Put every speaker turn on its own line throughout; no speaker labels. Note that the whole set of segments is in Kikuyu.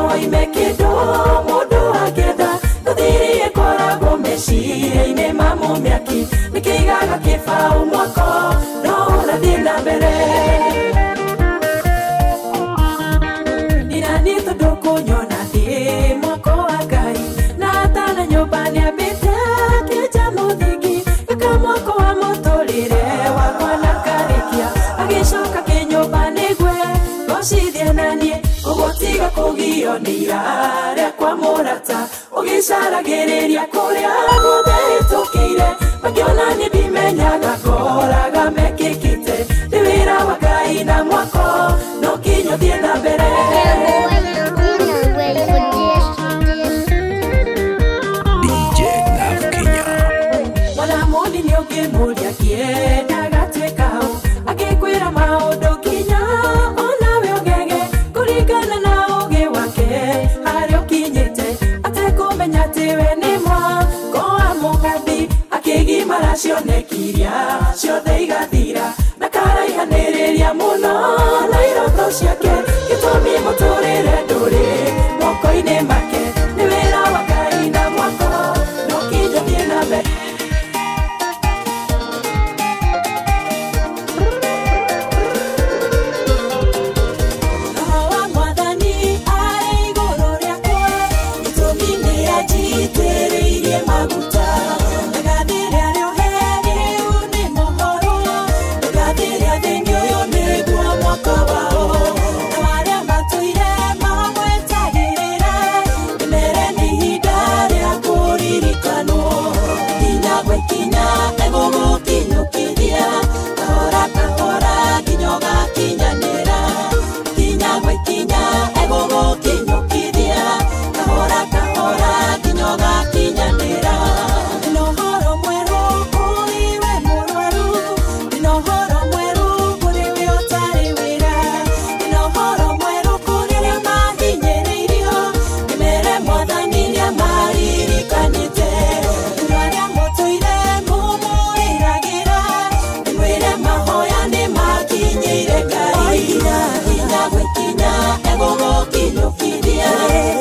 moime kĩndũ mũndũ akĩenda Tũthiri ĩkoragwo meciria-inĩ ma mũmĩaki Nĩkĩigaga kĩbaũ mwako no ũrathiĩ na mbere Nina niĩ tondũ kũnyona ndĩ mwako wa Ngai Na atana nyũmba nĩambĩte akĩenja mũthingi Gaka mwako wa mũtũrĩre wakwa na karĩkia Agĩcoka kĩnyũmba nĩgue ngocithia na niĩ Ũguo tiga kũgio nĩ ira rĩakwa mũrata Ũgĩcaragĩrĩria kũrĩa guothe hĩtũkĩire Makĩona niĩ ndimenyaga ngoraga mekĩkĩte Nĩ wĩra wa Ngai na mwako no nginya ũthiĩ na mbere
DJ Love Kenya.
Mwana mũnini ũngĩmũria kĩendaga tuĩka ũ Akĩkwĩra maũndũ nginya onawe ũgege Kũringana na ũgĩ wake harĩa ũkinyĩte Atekũmenya atĩ we nĩ mwako wa mũhũmbi Akĩgimara cioneki iria ciothe igathira Na karaihanĩrĩria mũno na iroto ciake Gĩtũmi mũtũrĩre ndũrĩ moko-inĩ make Nĩ wĩra wa Ngai na mwako no nginya ũthiĩ na mbere Roho wa Mwathani arĩ igũrũ rĩakwa Gĩtũmi nĩanjitĩrĩirie maguta Ndagathĩre arĩa ohe rĩu nĩ mohoro Ndagathĩre athĩni ũyũ nĩguo mwaka wao Na arĩa matũire mamwetagĩrĩra Ndĩmere nĩ ihinda rĩa kũririkanwo Ikinya gwa ikinya egũgũkinyũkithia Kahora kahora nginya ũgakinyanĩra Ikinya gwa ikinya egũgũkinyũkithia Kahora kahora nginya ũgakinyanĩra Ndĩna ũhoro mwerũ kũrĩ we mũrwaru Ndĩna ũhoro mwerũ kũrĩ we ũtarĩ wĩra Ndĩna ũhoro mwerũ kũrĩ arĩa mahinyĩrĩirio Ndĩmere Mwathani nĩamaririkanĩte Andũ arĩa mũtũire mũmũrĩragĩra Ndĩmwĩre mahoya nĩmakinyĩire Ngai Ikinya gwa ikinya egũgũkinyũkithia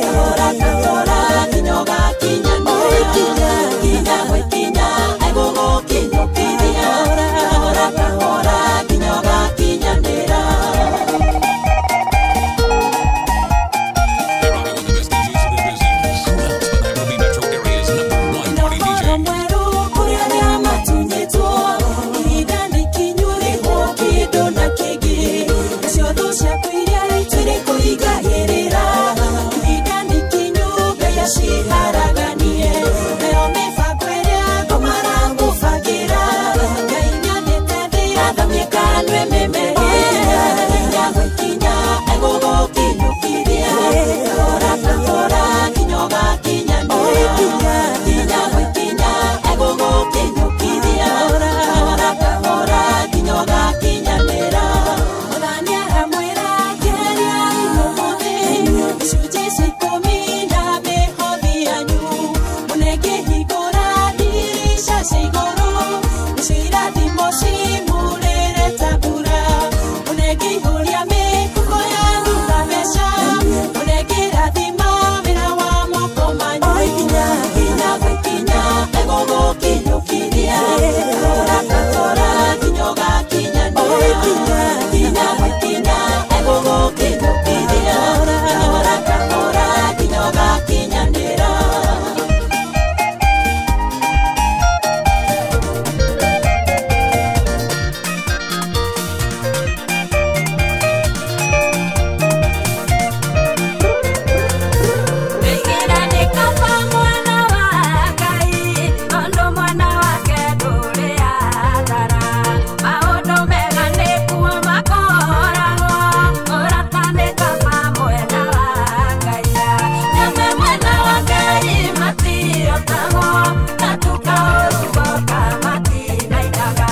Kahora kahora nginya ũgakinyanĩra Ikinya gwa ikinya egũgũkinyũkithia Kahora kahora nginya ũgakinyanĩra
They're rocking with the best DJs in the business. Nairobi Metro Area's #1 party DJ.
Ũhoro mwerũ kũrĩ arĩa matunyĩtwo Ihinda nĩ ikinyu rĩhwo kĩndũ na kĩngĩ Nacio thũ ciaku iria ituire kũingagĩrĩra Ihinda nĩ ikinyu Ngai aciharaganie Nayo mĩbango ĩrĩa andũ maramũbangĩra Ngai nĩathĩte thĩ yathamie kanua ĩmĩmerie Ikinya gwa ikinya egũgũkinyũkithia Kahora kahora nginya ũgakinyanĩra Ikinya gwa ikinya egũgũkinyũkithia Kahora kahora nginya ũgakinyanĩra Mwathani aramwĩra geriai ũmũthĩ Icunjĩ cia ikũmi na mĩhothi yanyu Mũnengĩhingũra ndirica cia igũrũ Nĩcio irathimo cimurĩre ta mbura Mũnengĩihũria mĩhuko yanyu na mbeca Mũnengĩrathima wĩra wa moko manyu Ikinya gwa ikinya egũgũkinyũkithia Kahora kahora nginya ũgakinyanĩra Ikinya gwa ikinya egũgũkinyũkithia Kahora kahora nginya ũgakinyanĩra
Wĩigĩra nĩ kaba mwana wa Ngai, tondũ mwana wake ndũrĩ athara. Maũndũ mega nĩkuo makoragwo, ũrata nĩ kaba mwena wa Ngai. Nyame mwena wa Ngai matirotagwo, gatuka ũru goka matinainaga.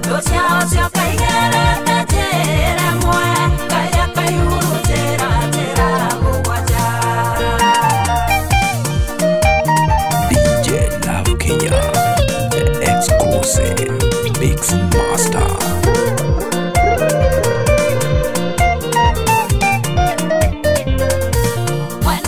Thũ ciao cioka igerete njĩra ĩmwe, Ngai akaihurunjĩra njĩra mũgwanja.
DJ Love Kenya, the exclusive mix master.
Mwana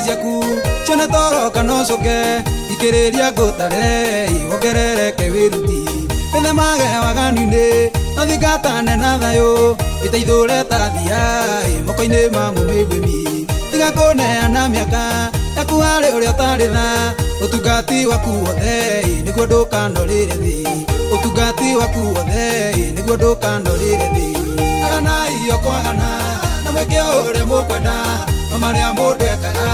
ciaku cione toro kana ũcoke ikĩrĩria ngũtare wongerereke wĩruti wĩthemage waganu-inĩ no thingatane na thayũ wĩteithũre ta thia moko-inĩ ma mũmĩguĩmi tiga kũneana mĩaka yaku harĩ ũrĩa ũtarĩ tha ũtungati waku wothe nĩguo ndũkanorĩre thĩ ũtungati waku wothe nĩguo ndũkanorĩre thĩ aganai o kwagana na mwĩke o ũrĩa mũkwenda no marĩa mũndũ ekaga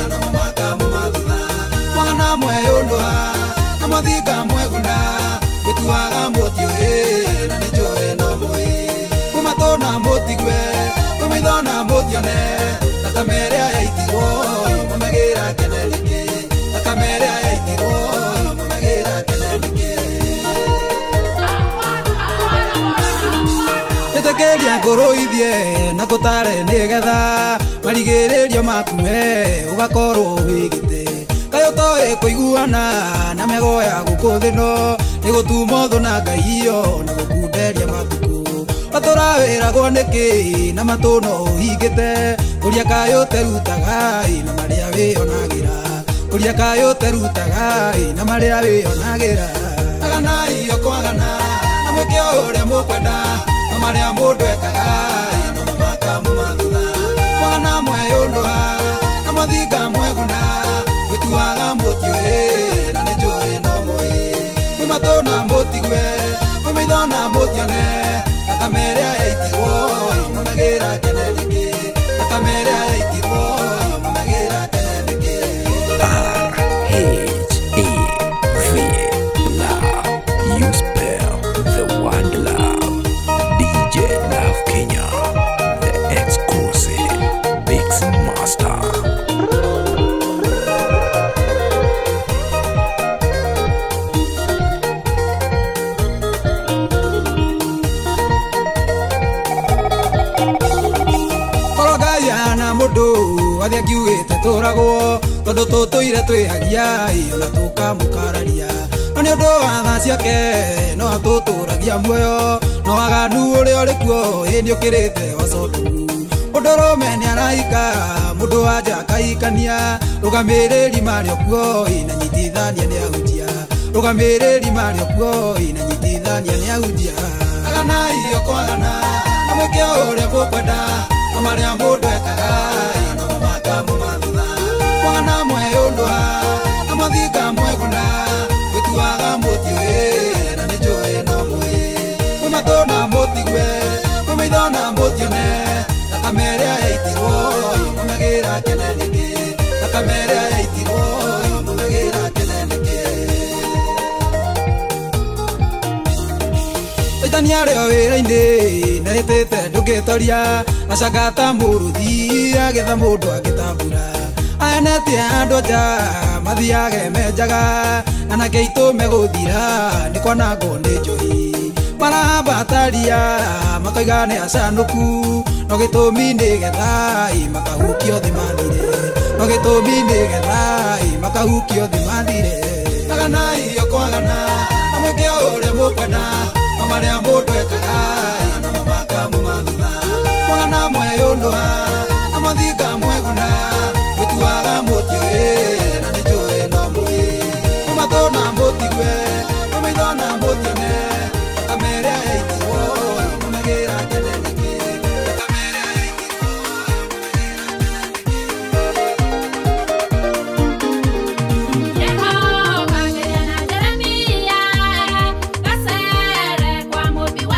namo makamũmathutha mwagana mweyũndũha na mwathinga mweguna gwĩtuaga mũtiũĩ na nĩ njũĩ no mũĩ kwĩ matũ na mũtigue kwĩ maitho na mũtione thakame ĩrĩa yaitirwo mũmegĩra kene nĩkĩ thakame ĩrĩa yaitirwo mũmegĩra kene nĩkĩ ĩtĩkĩria ngũrũithie na kũtare nĩgetha marigĩrĩrio makue ũgakorwo wĩgĩte kaĩ ũtoĩ kũiguana na mĩgoya gũkũ thĩ no nĩ gũtuma ũthũ na Ngai o na gũkunderia matukũ watũra wĩragwo nĩkĩ na matũ no ũhingĩte kũria kaĩ ũterutaga na marĩa wĩonagĩra kũria kaĩ ũterutaga na marĩa wĩonagĩra aganai o kwagana na mwĩke o ũrĩa mũkwenda no marĩa mũndũ ekaga namo makamũmathutha mwagana mweyũndũha na mwathinga mweguna gwĩtuaga mũtiũĩ na nĩ njũĩ no mũĩ kwĩ matũ na mũtigue kwĩ maitho na mũtione thakame ĩrĩa yaitirwo mũmegĩra kene nĩkĩ thakame ĩrĩa yaitirwo mũmegĩra kene nĩkĩ
R H A V Love. You spell the word love. DJ Love Kenya, the exclusive mix master.
Korogaya mũndũ athiĩ akiugĩte tũragwo tondũ tũtũire twĩhagia ona tũkamũkararia no nĩ ũndũ wa tha ciake no atũtũragia muoyo no waganu ũrĩa ũrĩ kuo ĩ nĩ ũkĩrĩte wa Sodomu mũndũrũme nĩ arahika mũndũ wa nja akahikania rũgamĩrĩri marĩ o kuo ĩ na nyitithania nĩ ahunjia rũgamĩrĩri marĩ o kuo ĩ na nyitithania nĩ ahunjia aganai o kwagana na mwĩke o ũrĩa mũkwenda no marĩa mũndũ ekaga namo makamũmathutha mwagana mweyũndũha na mwathinga mweguna gwĩtuaga mũtiũĩ na nĩ njũĩ no mũĩ kwĩ matũ na mũtigue kwĩ maitho na mũtione thakame ĩrĩa yaitirwo mũmegĩra kene nĩkĩ thakame ĩrĩa yaitirwo mũmegĩra kene nĩkĩ Caitani arĩ o wĩra-inĩ nĩhĩtĩte ndũngĩtoria acangata mũrũthi agĩetha mũndũ angĩtambura aenetie andũ nja mathiage menjaga anake aitũ megũthira nĩ kwanangwo nĩ njohi marahambataria makoiga nĩ acanũku no gĩtũmi nĩ getha makahukio thĩ mathire no gĩtũmi nĩ getha makahukio thĩ mathire aganai o kwagana na mwĩke o ũrĩa mũkwenda no marĩa mũndũ ekaga namo makamũmathutha mwagana mweyũndũha na mwathinga mweguna gwĩtuaga mũtiũĩ na nĩ njũĩ no mũĩ kwĩ matũ na mũtigue kwĩ maitho na mũtione thakame ĩrĩa yaitirwo mũmegĩra kene nĩkĩ thakame ĩrĩa yaitirwo
Jehova ngĩria na Jeremia gacere kwa mũmbi wa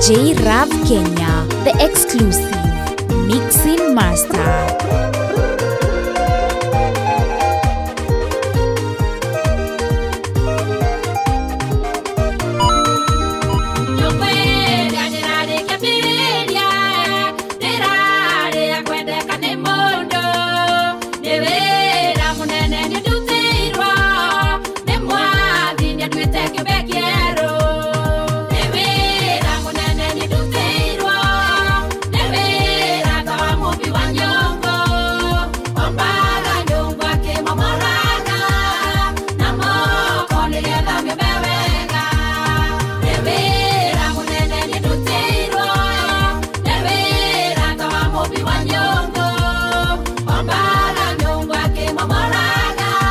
DJ Rav Kenya, the exclusive mixing master.
Nyongo, ombaga nyongo akimomorana.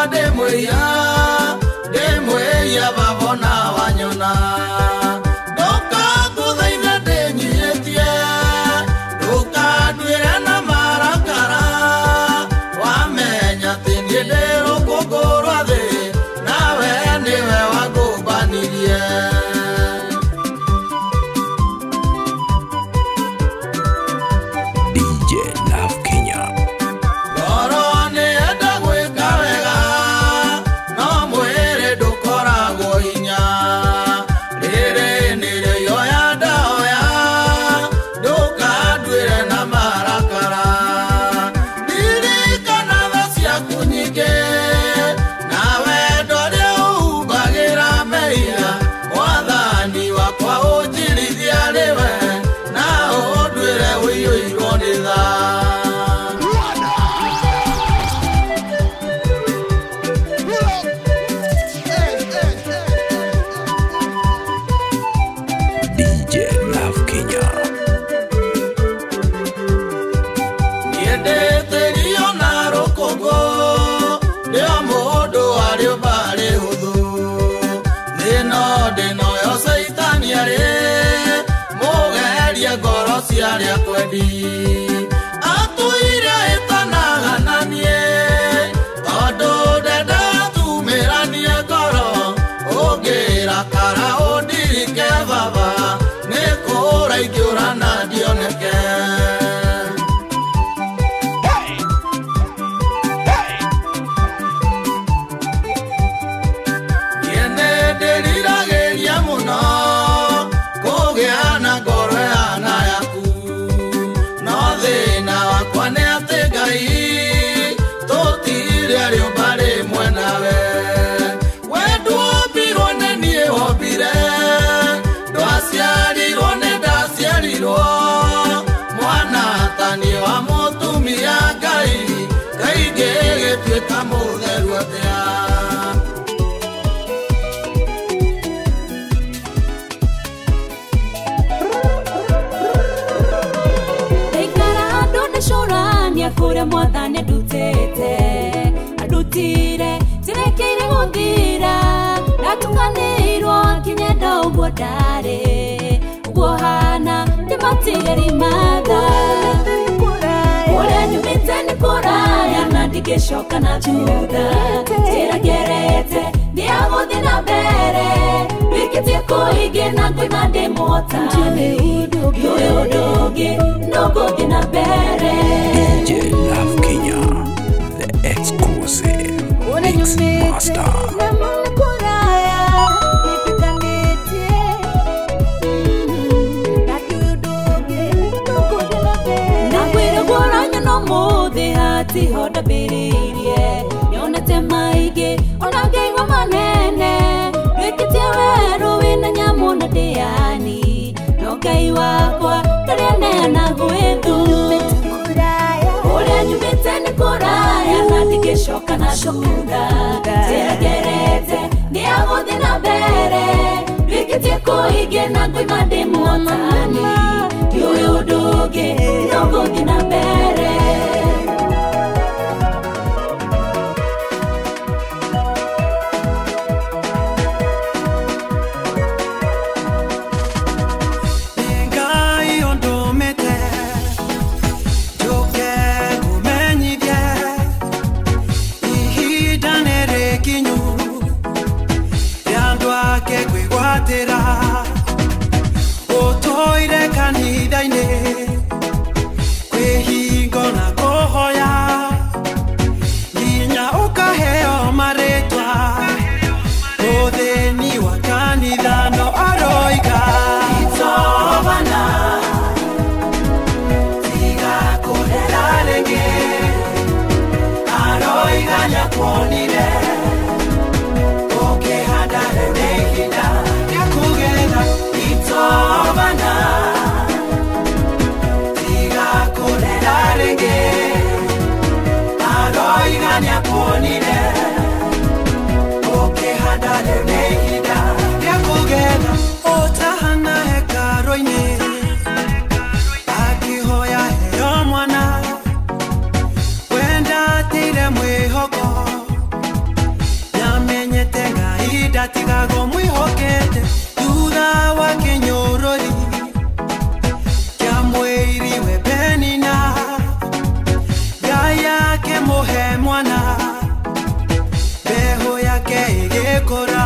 Ndĩ mwĩhia babona wanyona ndũkangũthaithe ndĩnyihĩtie ndũkanduĩre na marakara wamenya atĩ niĩ ndĩ rũkũngũ rwa thĩ nawe nĩwe wangũmbanirie.
DJ Love Kenya.
Ngoro nĩyenda gwĩka wega no mwĩrĩ ndũkoragwo hinya rĩrĩ nĩrĩo ihoya ndahoya ndũkanduĩre na marakara ririkana tha ciaku nyingĩ na wendo ũrĩa ũhumbagĩra mehia mwathani wakwa ũnjirithie arĩ we na ũnduĩre ũiyũirwo nĩ tha.
DJ Love Kenya.
Niĩ ndĩtĩrio na rũkũngũ ndĩ o mũndũ arĩ ũbarĩ hũthũ thĩno ndĩnoyo caitani arĩ mũgerie ngoro cia arĩa kwendi atũire ĩtanaga na niĩ tondũ ndendaga tumĩranie ngoro ũngĩrakara ũndirike baba nĩ kũũra ingĩũra na ndioneke. Niĩ nĩndĩriragĩria mũno kũgĩa na ngoro ĩhana yaku no thĩna wakwa nĩ atĩ Ngai tũtirĩ rĩũmba rĩmwe nawe we nduombirwo nĩ niĩ wombire ndwaciarirwo nĩ ndaciarirwo mwana ta niĩ wa mũtumia Ngai Ngai ngĩgĩtuĩka mũtheru atĩa.
Ndaikara handũ ndĩcũrania kũrĩa mwathani andutĩte andutire njirekeire gũthira ndatukanĩirwo akinyenda ũguo ndarĩ ũguo hana ndĩmatigĩri matha kũrĩa nyumĩte nĩ kũraya na ndingĩcoka na thutha njĩra ngerete nĩyagũthiĩ na mbere ndwĩkĩtie kũingĩ na ngoima ndĩ mũhotani ndiũĩ ũndũ ũngĩ no ngũthiĩ na mbere.
DJ Love Kenya. The exclusive Mix Master.
Nakwĩra no mũthĩ hatiho ndambĩrĩirie nyonete maingĩ ona ngaigua manene ndwĩkĩtie werũ wĩna nyamũ na ndĩani no Ngai wakwa ndarĩ aneana gwĩthu kũrĩa nyumĩte nĩ kũraya na ndingĩcoka na thutha njĩra ngerete nĩyagũthiĩ na mbere ndwĩkĩtie kũingĩ na ngoima ndĩ mũhotani ndiũĩ ũndũ ũngĩ no ngũthiĩ na mbere.
Ngai ũndũmĩte njũke ngũmenyithie ihinda nĩ rĩkinyu rĩa andũ ake kwĩgwatĩra ũtũire kanitha-inĩ kwĩhingo na kũhoya nginya ũkaheo marĩtwa mũthĩni wa kanitha no aroiga itobana tiga kũrĩra rĩngĩ aroiga nĩakuonire ũkĩhanda rĩu nĩ ihinda rĩa kũgetha itobana.
ndatigagwo mwĩhokete thutha wa kĩnyũrũri kĩa mwĩiri we Penina Ngai akĩmũhe mwana mbeũ yake ĩgĩkũra.